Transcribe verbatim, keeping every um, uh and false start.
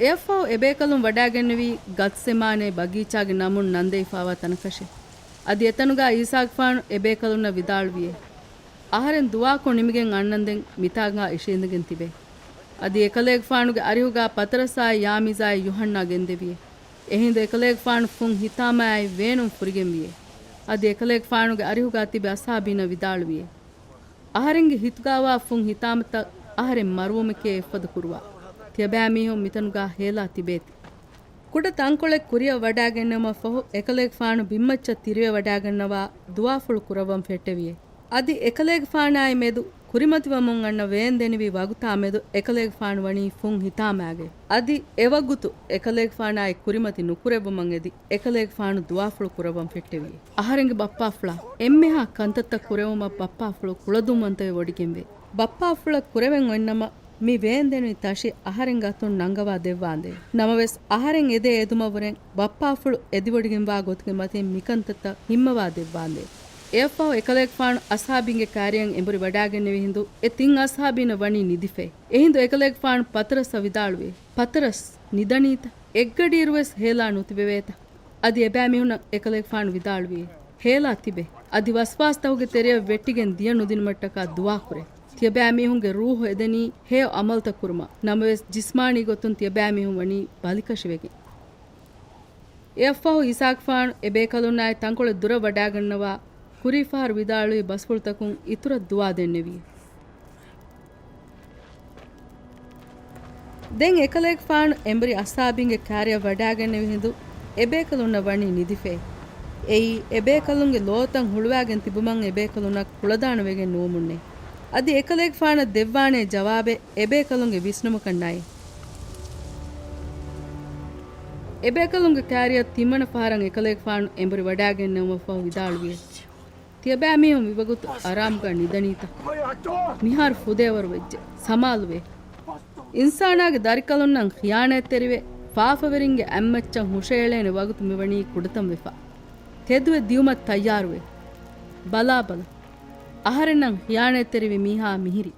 އެއަށްފަހު އެބޭކަލުން ވަޑާގެންނެވީ ގަތްސެމާނޭ ބަގީޗާގެ ނަމުން ނަންދެވިފާވާ ތަނަކަށެ. އަދި އެތަނުގާ އީސާގެފާނު އެބޭކަލުންނަށް ވިދާޅުވިއޭ، އަހަރެން ދުވާކޮށް ނިމިގެން އަންނަންދެން މިތާނގާ އިށީނދެގެން ތިބޭ. އަދި އެކަލޭގެފާނުގެ އަރިހުގާ ޕަތަރަސްއާއި ޔާމީޒާއި ޔޫހަންނާ ގެންދެވިއޭ. އެހިނދު އެކަލޭގެފާނު ފުން ހިތާމައާއި ވޭނުން ފުރިގެންވިއޭ. އަދި އެކަލޭގެފާނުގެ އަރިހުގާ ތިބި އަޞްޙާބީންނަށް ވިދާޅުވިއޭ، އަހަރެންގެ ހިތުގާވާ ފުން ހިތާމަތައް އަހަރެން މަރުވުމެކޭ އެއްފަދަ ކުރުވާ. ތިޔަބައިމީހުން މިތަނުގާ ހޭލާ ތިބޭތި. ކުޑަ ތަންކޮޅެއް ކުރިއަށް ވަޑާގެންނެވުމަށްފަހު އެކަލޭގެފާނު ބިންމައްޗަށް ތިރިވެ ވަޑާގަންނަވާ ދުޢާފުޅު ކުރައްވަން ފެއްޓެވިއޭ. އަދި އެކަލޭގެފާނާއި މެދު ކުރިމަތިވަމުން އަންނަ ވޭންދެނިވި ވަގުތާ މެދު އެކަލޭގެފާނު ވަނީ ފުން ހިތާމައިގައި. އަދި އެވަގުތު އެކަލޭގެފާނާއި ކުރިމަތި ނުކުރެއްވުމަށް އެދި އެކަލޭގެފާނު ދުޢާފުޅު ކުރައްވަން ފެއްޓެވިއޭ. އަހަރެންގެ ބައްޕާފުޅާ، އެންމެހާ ކަންތައްތައް ކުރެވުމަށް ބައްޕާފުޅު ކުޅަދުންވަންތަވެ ވޮޑިގެންވޭ. ބައްޕާފުޅަށް ކުރެވެން އޮތްނަމަ، މި ވޭންދެނިވި ތަށި އަހަރެންގެ އަތުން ނަންގަވާ ދެއްވާނދޭ. ނަމަވެސް، އަހަރެން އެދޭ އެދުމަށްވުރެން ބައްޕާފުޅު އެދިވޮޑިގެންވާ ގޮތުގެ މަތިން މިކަންތައްތައް ހިންމަވާ ދެއްވާނދޭ. އެއަށްފަހު އެކަލޭގެފާނު އަޞްޙާބީންގެ ކާރިޔަށް އެނބުރި ވަޑާގެންނެވި ހިނދު އެ ތިން އަޞްޙާބީންނަށް ވަނީ ނިދިފައި. އެހިނދު އެކަލޭގެފާނު ޕަތަރަސްއަށް ވިދާޅުވި، ޕަތަރަސް، ނިދަނީތަ؟ އެއްގަޑިއިރުވެސް ހޭލާ ނުތިބެވޭތަ؟ އަދި އެބައިމީހުންނަށް އެކަލޭގެފާނު ވިދާޅުވި، ހޭލާ ތިބެ. އަދި ވަސްވާސްތަކުގެ ތެރެއަށް ވެއްޓިގެން ދިޔަ ނުދިނުމަށްޓަކާ ދުޢާކުރޭ. ތިޔަބައިމީހުންގެ ރޫޙު އެދެނީ ހެޔޮ ޢަމަލުތައް ކުރުމަށް. ނަމަވެސް، ޖިސްމާނީ ގޮތުން ތިޔަބައިމީހުން ވަނީ ބަލިކަށިވެގެން. އެއަށްފަހު އީސާގެފާނު އެބޭކަލުންނާއި ތަންކޮޅެއް ދުރަށް ވަޑާގަންނަވާ، ކުރީފަހަރު ވިދާޅުވި ބަސްފުޅުތަކުން އިތުރަށް ދުޢާ ދެންނެވި. ދެން އެކަލޭގެފާނު އެނބުރި އަޞްޙާބީންގެ ކާރިޔަށް ވަޑާގެންނެވި ހިނދު އެބޭކަލުންނަށް ވަނީ ނިދިފައި. އެއީ، އެބޭކަލުންގެ ލޯތައް ހުޅުވާގެން ތިބުމަށް އެބޭކަލުންނަށް ކުޅަދާނަވެގެން ނުވުމުންނޭ. އަދި އެކަލޭގެފާނަށް ދެއްވާނޭ ޖަވާބެއް އެބޭކަލުންގެ ވިސްނުމަކަށް ނައެއް. އެބޭކަލުންގެ ކާރިޔަށް ތިންވަނަ ފަހަރަށް އެކަލޭގެފާނު އެނބުރި ވަޑާގެންނެވުމަށްފަހު ވިދާޅުވިއޭ، ތިޔަބައިމީހުން މިވަގުތު އަރާމުގަ ނިދަނީތަ؟ މިހާރު ފުދޭވަރު ވެއްޖެ. ސަމާލުވޭ. އިންސާނާގެ ދަރިކަލުންނަށް ޚިޔާނާތްތެރިވެ، ފާފަވެރިންގެ އަތްމައްޗަށް ހުށައެޅޭނެ ވަގުތު މިވަނީ ކުޑަތަން ވެފަ. ތެދުވެ ދިޔުމަށް ތައްޔާރުވޭ. ބަލާބަލަ. އަހަރެންނަށް ޚިޔާނާތްތެރިވި މީހާ މިހިރީ.